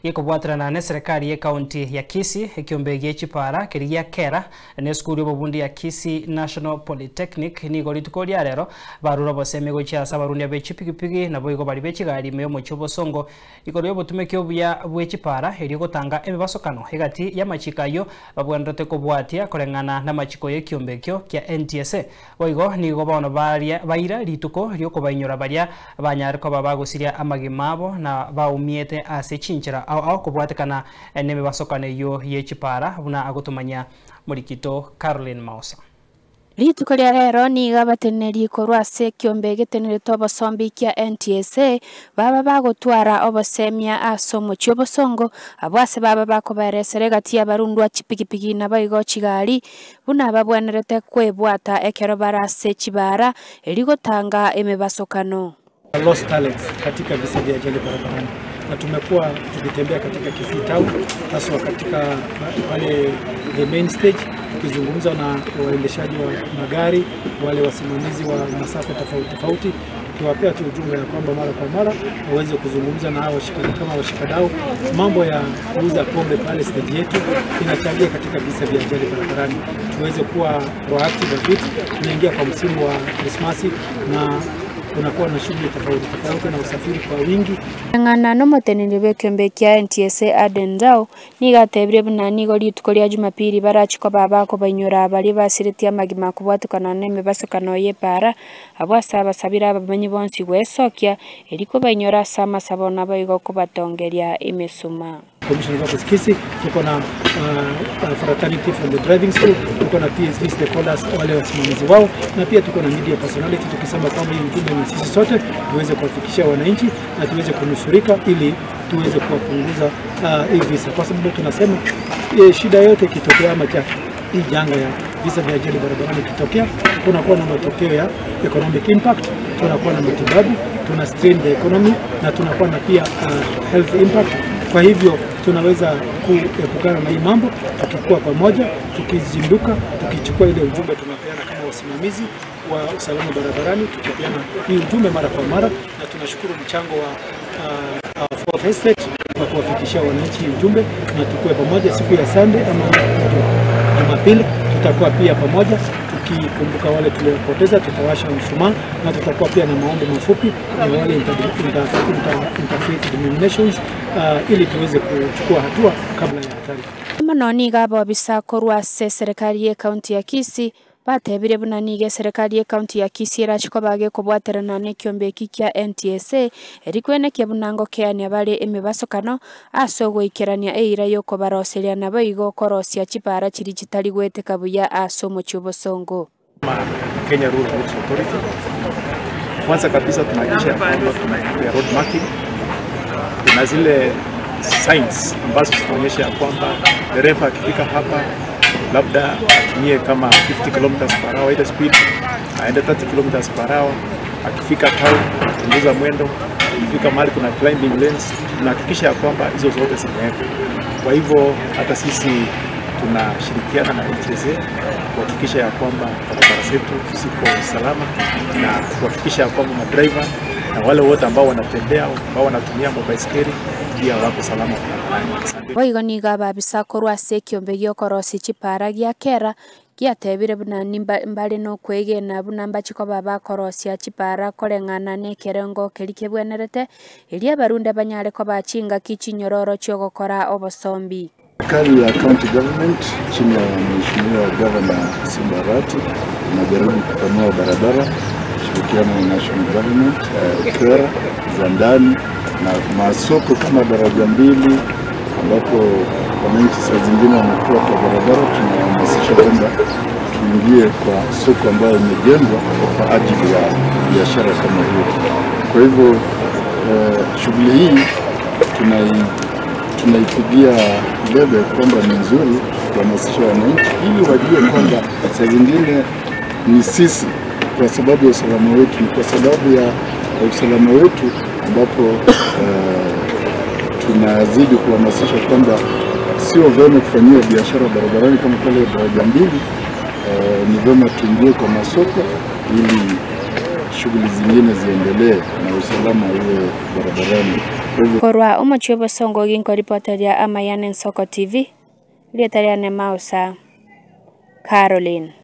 Yekobwaterana ne serikali ya county ya Kisii ekiombe gie chipara kirigia kera ne skulu yobundi ya Kisii National Polytechnic nigo rituko ria rero barura boseme gochia sabarundi be chipigipigi nabo igo bari bechigari meyo mocho bosongo igoro yobutumeke obuya bwe chipara eri gotanga emibasokano hegati ya machikayo babwendote kobwatia koreng'ana na machiko y'ekiombekio kia NTSA boigo nigo bono baira rituko ryokobainyora baria banyariko babagosiria amagimabo na baumiete ase chinchera au kobwatekana nemibasokano yo yechipara buna agotumanya murikito Caroline Mausa. Rituko ria rero niga bateneri korwa ase kiombe geteneretwe obosombi kia NTSA baba bagotwara obosemia ase omochie obosongo abo ase baba bakobaeresera gati y'abarundwa chipigipigi na baigo chigari buna babwenerete kwebwata ekero barase chibara erigotanga emibasokano. Lost talents katika visa vya ajali barabarani, na tumekuwa tukitembea katika Kisii town haswa katika pale the main stage tukizungumza na waendeshaji wa magari, wale wasimamizi wa masafa tofauti tofauti, tukiwapea tu ujumbe ya kwamba mara kwa mara waweze kuzungumza na hao washikadau kama washikadau. Mambo ya kuuza pombe pale stage yetu inachangia katika visa vya ajali barabarani. Tuweze kuwa proactive a bit. Tunaingia kwa msimu wa Krismasi na kunakuwa na shughuli tofauti tofauti na usafiri kwa wingi. Ng'ana no moteneri bw'ekiombe kia NTSA Aden Zao nigatebire buna nigo rituko ria Jumapili barachiko baba kobainyora bari basiretie amagima kobwatukana na emibasokano y'epara abo ase abasabire abamanyi bonsi gwesokia eri kobainyora ase amasabo nabo igo kobatongeria emesuma. Commissioner of Kisii, tuko na fraternity from the driving school, tuko na PSV stakeholders wale wasimamizi wao, na pia tuko na media personality, tukisema kwamba hii ujumbe ni sisi sote tuweze kuwafikishia wananchi na tuweze kunusurika ili tuweze kuwapunguza hii visa, kwa sababu tunasema shida yote ikitokea ama hii janga ya visa vya ajali barabarani ikitokea, kunakuwa na matokeo ya economic impact, tunakuwa na matibabu, tuna strain the economy na tunakuwa na pia health impact. Kwa hivyo tunaweza kuepukana na hii mambo tukikuwa pamoja, tukizinduka, tukichukua ile ujumbe tunapeana kama wasimamizi wa usalama barabarani, tukipeana hii ujumbe mara kwa mara, na tunashukuru mchango wa Fourth Estate kwa kuwafikishia wananchi ujumbe, na tukue pamoja siku ya Sunday ama Jumapili tutakuwa pia pamoja tukikumbuka wale tuliopoteza, tutawasha mshumaa na tutakuwa pia na maombi mafupi ya wale interfaith denominations ili tuweze kuchukua hatua kabla ya hatari. Mono niga abobisa korwa ase serikali ya county ya Kisii batebire buna niga serikali ya county ya Kisii erachiko bage kobwaterana na ekiombe kia NTSA erikwenekia bunango keania bare emibasokano ase ogoikerania eira yokobaroseria nabo igo korosia chipara chiri chitari gweteka buya ase omochie obosongo. Kenya Rural Roads Authority, kwanza kabisa tunahakikisha kwamba tuna road marking, kuna zile signs ambazo zinaonyesha kwamba dereva akifika hapa labda atumie kama 50 km per hour ile speed, aende 30 km per hour, akifika town apunguza mwendo, akifika mahali kuna climbing lanes, tunahakikisha kwamba hizo zote zimewekwa. Kwa hivyo hata sisi tunashirikiana na NTSA kuhakikisha ya kwamba barabara zetu ziko salama na kuhakikisha ya kwamba madriver na wale wote ambao wanatembea ambao wanatumia mabaiskeli pia wako salama barabarani. Boigo niga ababisa korwa ase ekiombe giokorosia chipara gia kera giatebire buna mbare nokwegena buna mbachiko babakorosia chipara koreng'ana na ekerengo keri kebwenerete eria abarunde banyare koba chingaki chinyororo chiogokora obosombi. Serikali ya county government chini ya Mheshimiwa Governor Simba Arati inajaribu kupanua barabara kushirikiana na national government, kera za ndani na masoko kama daraja mbili ambapo wananchi saa zingine wanakuwa kwa barabara. Tunahamasisha kwamba tuingie kwa soko ambayo imejengwa kwa ajili ya biashara kama hiyo. Kwa hivyo shughuli hii tunaipigia debe kwamba ni nzuri kuhamasisha wananchi ili wajue kwamba saa zingine ni sisi kwa sababu ya usalama wetu, kwa sababu ya usalama wetu ambapo tunazidi kuhamasisha kwamba sio vyema kufanyia biashara barabarani kama pale daraja mbili. Ni vyema tuingie kwa masoko ili shughuli zingine ziendelee na usalama uwe barabarani. Korwa omochie Bosongo ginkoripoteria Amayane Nsoko TV, rietariane Mausa Caroline.